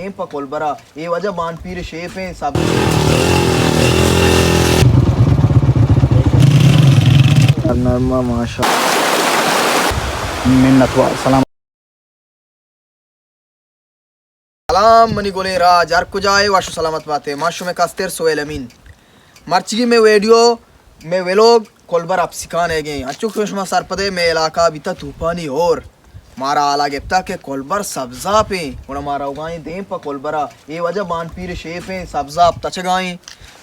ایں پہ کولبرا، اے واجہ بانپیر شیپ ایں، سب نرما ماشا۔ منت وار، سلام۔ سلام منی گلیں راج، ہر کجا ئے وش و سلامت باتے۔ ما شمے کستر سہیل امین۔ مرچیگی مئے ویڈیو، مئے ویلوگ کولبر اپسکان ئیگیں۔ انچو کہ شما سرپدے مئے علاقہ بیتا طوفانی ہور۔ مارا حالا گپتا کہ کولبر سبزاپیں، گڑا ما روگائیں دیم پہ کولبرا۔ اے واجہ بانپیر شیپیں، سبزاپ تچگائیں۔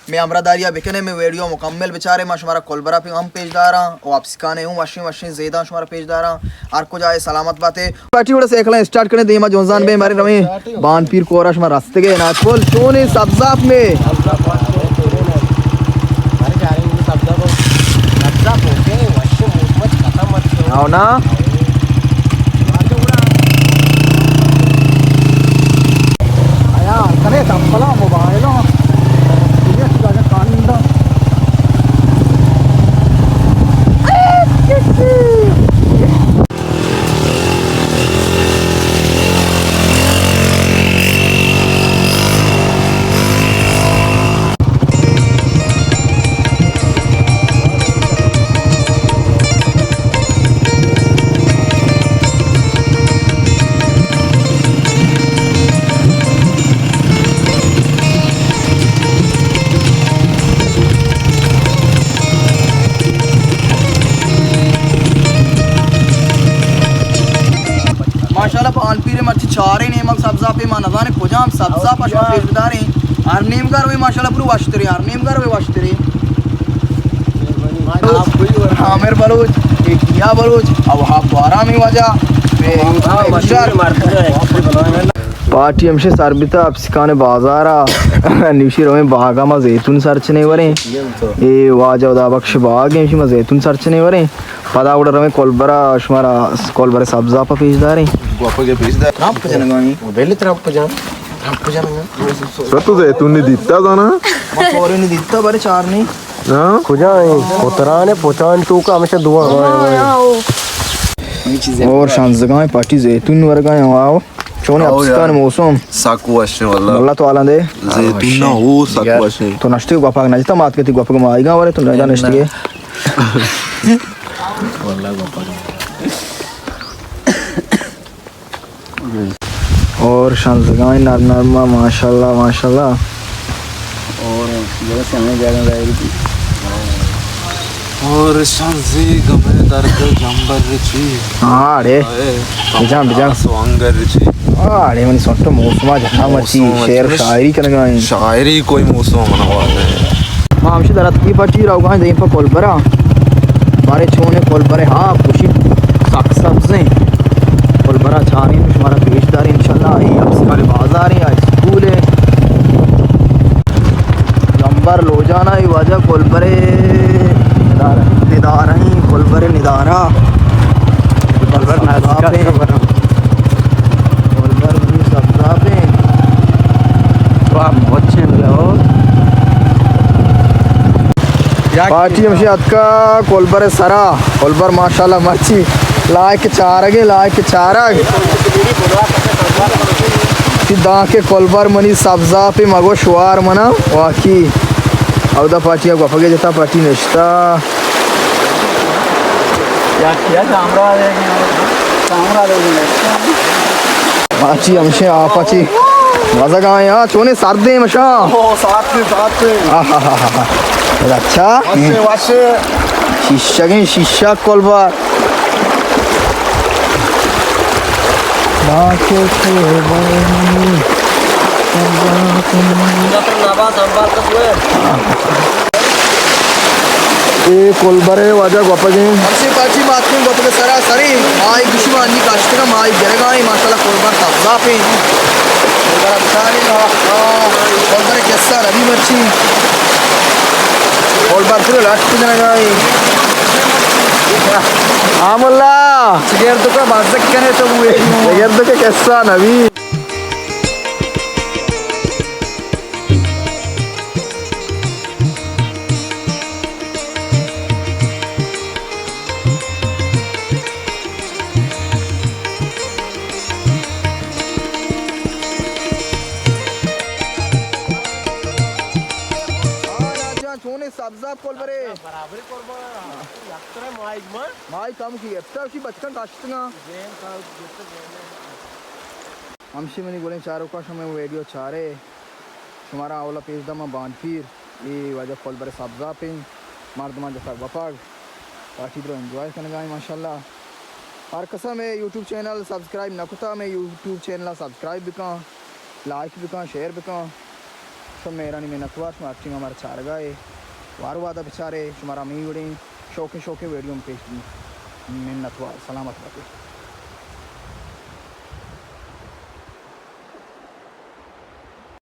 مئے ہمراہداریا بکنے، مئے ویڈیو مکمل بچارے، ما شمارا کولبرا پہ ہم پیش داراں، و اپسکانے ہوں وشیں وشیں زیداں شمارا پیش داراں۔ ہر کجا ئے سلامت باتے۔ پارٹی وڑا سائیکلاں اسٹارٹ کریں، دیما جنزان بے مارے رویں۔ بانپیر کورا شما رستگے ناچ کل چونیں سبزاپ میں۔ او نا۔ ماشاءاللہ، بانپیر مرچی چاریں نیمگ سبزاپے، ما نزانیں کجام سبزاپ شما پیش بداریں۔ ہر نیمگا روی ماشاءاللہ پورو وشتری، ہر نیمگا روی وشتری۔ عامر بلوچ، ایکیا بلوچ، او وہاب گوارا می واجہ۔ پارٹی ہمشی سر بیتا اپسکان بازارا، نوشی رویں باغا ما زیتون سرچنے وریں۔ اے واجہ ہدا بخش باغ ہیں، ہمشی ما زیتون سرچنے وریں۔ پدا گڑا رویں کولبرا، شمارا کولبر سبزاپا پیش داریں۔ گوپا کے پیش دار۔ ترمپ جنگا ہیں۔ بیل ترمپ جان۔ ترمپ جنگا۔ تو زیتون نی دیتا زانا؟ ما فوری نی دیتا، بارے چار نی۔ ہاں؟ کجا ہیں؟ پتران ہے، پتران تو کا ہمیشہ دعا۔ اور شانزگاہ پارٹی زیتون ورگا ہیں، واو۔ چون اپسکان موسم۔ سک وش واللہ۔ اللہ تعالی دے۔ زیتون نہ ہو، سک وش۔ تو نشتے گپاک نہ جتا، مات کتی گپاک ما آئیگا ورے، تو نہ جا نشتے۔ واللہ گپاک۔ اور شانزگاہ نرم نرم، ماشاءاللہ، ماشاءاللہ۔ اور جگہ سے ہمیں جگہ ظاہر کی۔ اور شانزی گمے درد جمبر رچی۔ ہاں، اڑے۔ بجان، بجان۔ سوانگر رچی۔ ہاں، اڑے منی سنٹو موسم جہاں مرچی شعر شاعری کنگائیں۔ شاعری کوئی موسم منا ہے۔ ما ہمشی در اتکی پٹی روگاں دیم پہ کولبرا۔ بارے چونے کولبرے ہا خوشی سک سبزیں۔ کولبرا چاریں شمارا پیش داریں انشاءاللہ۔ اے اپسکان بازاریں، اسکولے۔ لمبر لوجانا اے واجہ کولبرے ندارہ، ندارہ ایں، کولبرے ندارہ۔ کولبر نزدیک۔ کولبر بھی سبزاپیں۔ واہ، مچیں لو۔ پارٹی ہمشی اتکا کولبر سرا، کولبر ماشاءاللہ مرچی لائک چارگے، لائک چارگ۔ چی دانکہ کولبر منی سبزاپی مگو شوار منا واقعی۔ اودا پارٹی گپگے جتا، پارٹی نشتا۔ پارٹی ہمشی آپا چی وزگائیں، ہاں، چونے سردیں مشا۔ او، سات دے، سات دے۔ آہا۔ اچھا۔ وشے، وشے۔ شیشگیں شیشگ کولبر۔ اے کولبرے واجہ گوپگیں۔ ہمشی پارٹی ماتکیں گوپگ سرا سری، مائی گشی ما انی کاشتگا، مائی گرگائیں، ماشاءاللہ کولبر سبزاپیں۔ کولبر بچاریں، آہ، آہ، کولبر قصہ نبی مرچی۔ کولبر پورے لٹ جنگائیں۔ آم اللہ۔ چگردکا بازک کنے تو بوئے۔ چگردکا قصہ نبی۔ کول برے۔ برابری قربان، یکترے مائی ما۔ مائی کم کی گپتا کی بچکاں کاشتگاں۔ زین کا گپتا زین۔ ہمشی منی گلیں چاروکاں، شمے ویڈیو چارے۔ شمارا اولا پیش داں ما بانپیر، اے واجہ کول برے سبزا پین، مردمان جتگ وپگ، پارٹی درو انجوائے کنگا ایں ماشاءاللہ۔ ہر کسا مے یوٹیوب چینل سبسکرائب نہ کتا، مے یوٹیوب چینل سبسکرائب بکاں، لائک بکاں، شیئر بکاں۔ شما مہرانی منتوار، شما ہر ٹیم ہمارا چارگا اے۔ وار وعدہ بچارے، شمارا ہمے وڑیں شوقیں شوقیں ویڈیو ہم پیش دیں۔ منتوار، سلامت باتے۔